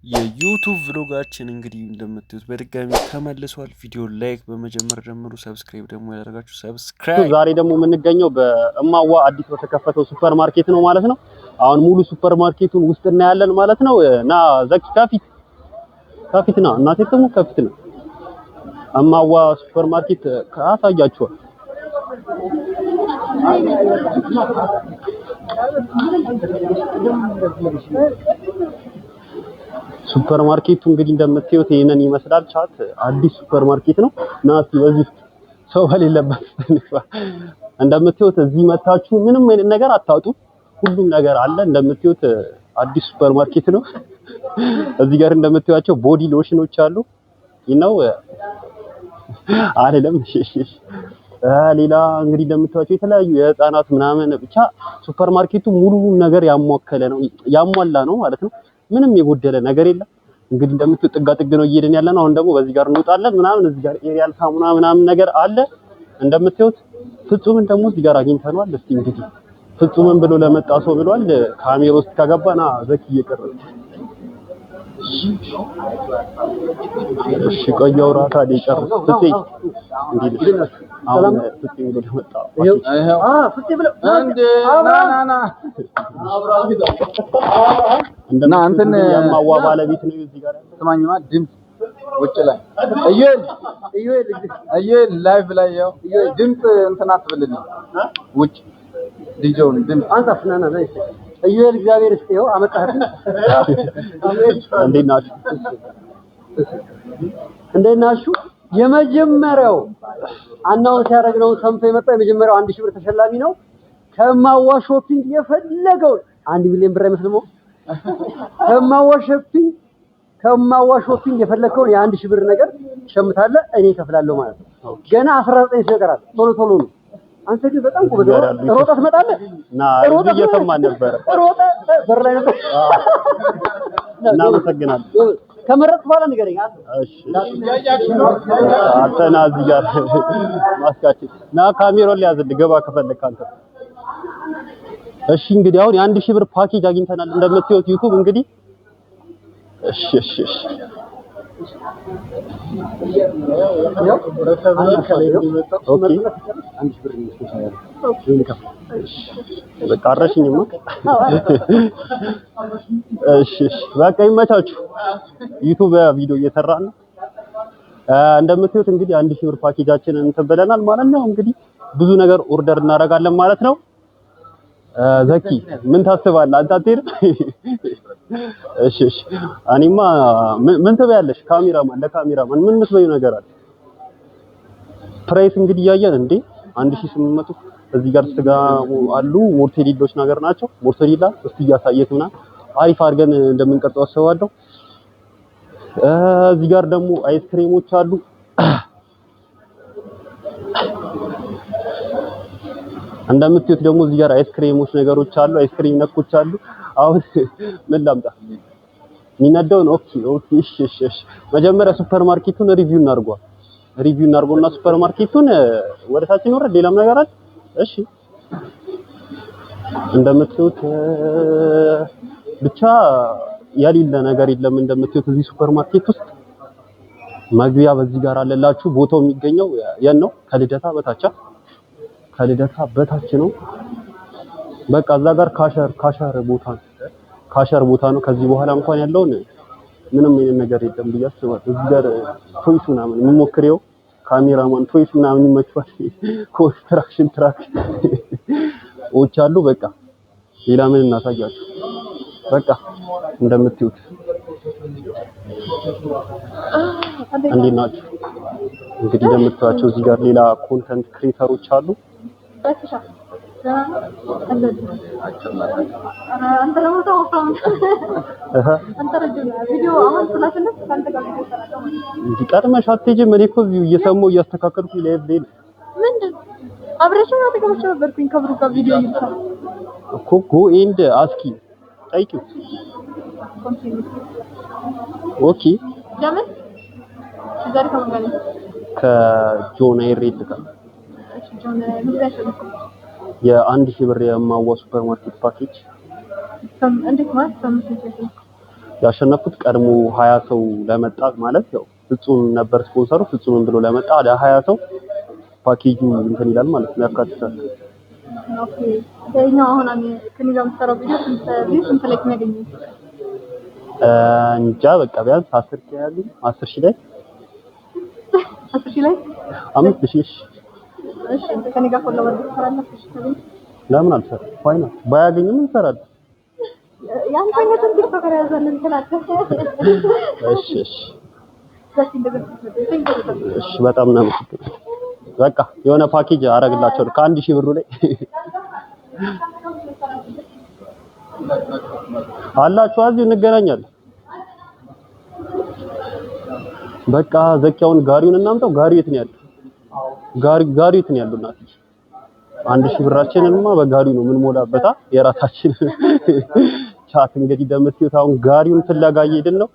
የ YouTube vlog ኣችን እንግዲህ እንደምታዩት በድጋሚ ተመልሷል። ቪዲዮ like በመጀመር ጀምሩ። Subscribe ደግሞ ያደረጋችሁ subscribe። ዛሬ ደግሞ የምንገኘው በእማዋ አዲስ በተከፈተው ሱፐር ማርኬት ነው ማለት ነው። አሁን ሙሉ ሱፐር ማርኬቱን ውስጥ እናያለን ማለት ነው። እና ዘኪ ከፊት ከፊት ና፣ እናቴ ደግሞ ከፊት ነው። እማዋ ሱፐር ማርኬት አሳያችኋል። ሱፐር ማርኬቱ እንግዲህ እንደምታዩት ይሄንን ይመስላል። Chat አዲስ ሱፐር ማርኬት ነው። ና እስኪ በዚህ ሰው በሌለበት እንግባ። እንደምታዩት እዚህ መታችሁ ምንም አይነት ነገር አታጡ። ሁሉም ነገር አለ። እንደምታዩት አዲስ ሱፐር ማርኬት ነው። እዚህ ጋር እንደምታዩቸው body lotion ኦች አሉ። ይነው አይደለም። እሺ እሺ። ሌላ እንግዲህ እንደምታዩቸው የተለያዩ የህፃናት ምናምን ብቻ ሱፐር ማርኬቱ ሙሉ ነገር ያሟከለ ነው ያሟላ ነው ማለት ነው። ምንም የጎደለ ነገር የለም። እንግዲህ እንደምታዩት ጥጋ ጥግ ነው እየሄድን ያለ ነው። አሁን ደግሞ በዚህ ጋር እንወጣለን ምናምን። እዚህ ጋር ኤሪያል ሳሙና ምናምን ነገር አለ እንደምታዩት። ፍጹምን ደግሞ እዚህ ጋር አግኝተነዋል። እስቲ እንግዲህ ፍጹምን ብሎ ለመጣ ሰው ብሏል። ካሜራ ውስጥ ከገባና ዘኪ እየቀረጸ እሺ፣ ቆየው ራታ ሊጨርስ ፍፄ እንዴት ነህ? አሁን ፍፄ ብሎ ለመጣ ፍፄ ብሎ እና እንትን የማዋ ባለቤት ነው እዚህ ጋር ያለው። ስማኝማ ድምፅ ውጭ ላይ እዩኤል እዩኤል እዩኤል ላይቭ ላይ ያው ድምፅ እንትን አትብልልኝ። ውጭ ዲጄውን ድምፅ አንተ ና ና ና እዩኤል እግዚአብሔር ይስጥ። ይኸው አመጣህብኝ። እንዴት ናችሁ? እንዴት ናችሁ? የመጀመሪያው announce ያደረግነውን ሰምቶ የመጣው የመጀመሪያው 1000 ብር ተሸላሚ ነው። ከማዋ shopping የፈለገውን 1 ሚሊዮን ብር አይመስልም? ከማዋ shopping ከማዋ shopping የፈለግከውን የ1000 ብር ነገር ትሸምታለህ፣ እኔ እከፍላለሁ ማለት ነው። ገና 19 ሰው ይቀራል። ቶሎ ቶሎ ነው። አንተ ግን በጣም ጎበዝ ሮጠህ ትመጣለህ። ና እዚህ እየሰማን ነበረ። ሮጠህ በር ላይ ነበር። እናመሰግናለን። ከመረጥክ በኋላ ንገረኝ። እሺ አንተ ና እዚህ ጋር ማስካችን ና ካሜራውን ሊያዝልህ ገባ ከፈለክ አንተ። እሺ እንግዲህ አሁን የ1000 ብር ፓኬጅ አግኝተናል እንደምታዩት YouTube እንግዲህ። እሺ እሺ እሺ okay በቃ አረሽኝማ። እሺ እሺ በቃ ይመቻችሁ። YouTube ቪዲዮ እየሰራን ነው። እንደምታዩት እንግዲህ 1000 ብር ፓኬጃችንን እንትን ብለናል ማለት ነው። እንግዲህ ብዙ ነገር order እናደርጋለን ማለት ነው። ዘኪ ምን ታስባለህ አንተ አትሄድም? እሺ እሺ እኔማ ምን ትበያለሽ? ካሜራማን ለካሜራማን ምን የምትበይው ነገር አለ? Price እንግዲህ እያየን እንዴ 1800 እዚህ ጋር ስጋ አሉ ሞርቴሊሎች ነገር ናቸው። ሞርቴሊላ እስቲ እያሳየት ምናምን አሪፍ አድርገን እንደምንቀርጸው አስባለሁ። እዚህ ጋር ደግሞ አይስክሬሞች አሉ። እንደምትዩት ደግሞ እዚህ ጋር አይስክሬሞች ነገሮች አሉ። አይስክሬም ነኮች አሉ። አሁን ምን ላምጣ? የሚነዳውን okay okay እሺ እሺ እሺ። መጀመሪያ ሱፐር ማርኬቱን review እናድርገው። Review እናድርገውና ሱፐር ማርኬቱን ወደ ታች እንወርድ። ሌላም ነገር አለ። እሺ እንደምትዩት ብቻ የሌለ ነገር የለም። እንደምትዩት እዚህ ሱፐር ማርኬት ውስጥ መግቢያ በዚህ ጋር አለላችሁ። ቦታው የሚገኘው የት ነው? ከልደታ በታች ከልደታ በታች ነው። በቃ እዛ ጋር cashier cashier ቦታ ነው። Cashier ቦታ ነው። ከዚህ በኋላ እንኳን ያለውን ምንም አይነት ነገር የለም ብዬ አስባለሁ። እዚህ ጋር toys ምናምን የምሞክሬው cameraman toys ምናምን ይመችዋል። Construction truck ኦች አሉ። በቃ ሌላ ምን እናሳያችሁ? በቃ እንደምትዩት እንዴት ናችሁ? እንግዲህ እንደምታዩቸው እዚህ ጋር ሌላ content creator ኦች አሉ። እንዲህ ቀድመሽ አትሄጂም? እኔ እኮ እዚሁ እየሰማሁ እያስተካከልኩ live ላይ ምንድን አብረሽ ነው ተቀምጬ ነበርኩኝ ከብሩ ጋር ቪዲዮ እየሰራሁ እኮ go and ask ጠይቂው። Okay ለምን ዛሬ ከማን ጋር ነው? ከጆን አይሬድ ጋር እሺ ጆን ምን ያሸነፈው? የ1000 ብር የማዋ ሱፐር ማርኬት ፓኬጅ እንዴት ማለት በምስል ያሸነፍኩት ቀድሞ 20 ሰው ለመጣ ማለት ያው ፍጹም ነበር ስፖንሰሩ። ፍጹምም ብሎ ለመጣ ለ20 ሰው ፓኬጁ እንትን ይላል ማለት ነው፣ ያካትታል። Okay፣ ይኸኛው አሁን ከእኔ ጋር የምትሰራው ቪዲዮ ስንት view፣ ስንት like የሚያገኘው? እንጃ በቃ ቢያንስ 10 K ያሉ፣ 10,000 ላይ። 10,000 ላይ? 5,000፣ እሺ። እሺ፣ ከእኔ ጋር follow አድርገህ ትሰራለህ? እሺ ካገኘህ። ለምን አልሰራም? Why not? ባያገኝም እንሰራለን። የአንተ አይነቱን TikToker ያዛልን ትላለህ። እሺ። ደስ እንደዚህ። እሺ፣ በጣም ነው የማመሰግነው። በቃ የሆነ ፓኬጅ አረግላቸዋለሁ ከ1,000 ብሩ ላይ አላችሁ። እዚሁ እንገናኛለን። በቃ ዘኪያውን ጋሪውን እናምጣው። ጋሪው የት ነው ያለው? ጋሪው የት ነው ያለው? እናትዬ፣ 1,000 ብራችንንማ በጋሪው ነው የምንሞላበታ። የራሳችን chat እንግዲህ እንደምትዩት አሁን ጋሪውን ፍለጋ እየሄድን ነው።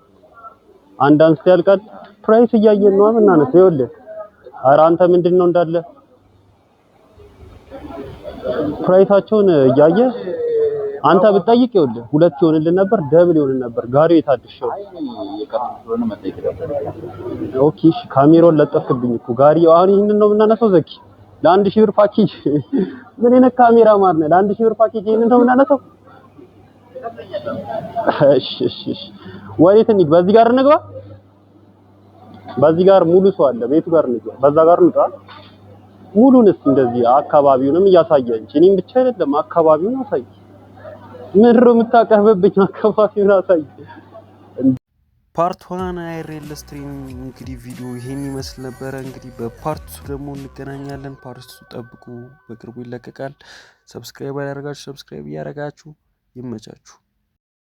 አንድ አንስቶ ያልቃል። Price እያየን ነው የምናነሳው። ይኸውልህ፣ ኧረ አንተ ምንድን ነው እንዳለ price ኣቸውን እያየ አንተ ብትጠይቅ ይኸውልህ ሁለት ይሆንልን ነበር፣ double ይሆንልን ነበር። ጋሪው የት አድርሼው? አይ፣ የቀረው ስለሆነ መጠየቅ ነበር። Okay እሺ፣ ካሜራውን ለጠፍክብኝ እኮ። ጋሪው አሁን ይህንን ነው የምናነሳው። ዘኪ፣ ለ1,000 ብር ፓኬጅ ምን አይነት ካሜራ ማን ነው? ለ1,000 ብር ፓኬጅ ይህንን ነው የምናነሳው? እሺ፣ ወዴት እንሂድ? በዚህ ጋር እንግባ። በዚህ ጋር ሙሉ ሰው አለ። ቤቱ ጋር እንግባ። በዛ ጋር እንውጣ። ሙሉን እስኪ እንደዚህ አካባቢውንም እያሳየ እንጂ እኔም ብቻ አይደለም፣ አካባቢውን አሳይ። ምንድን ነው የምታቀርብብኝ? አካባቢውን አሳይ። Part 1 IRL stream እንግዲህ ቪዲዮ ይሄን ይመስል ነበረ። እንግዲህ በ part 2 ደግሞ እንገናኛለን። Part 2 ጠብቁ፣ በቅርቡ ይለቀቃል። Subscribe ያላደረጋችሁ subscribe እያደረጋችሁ ይመቻችሁ።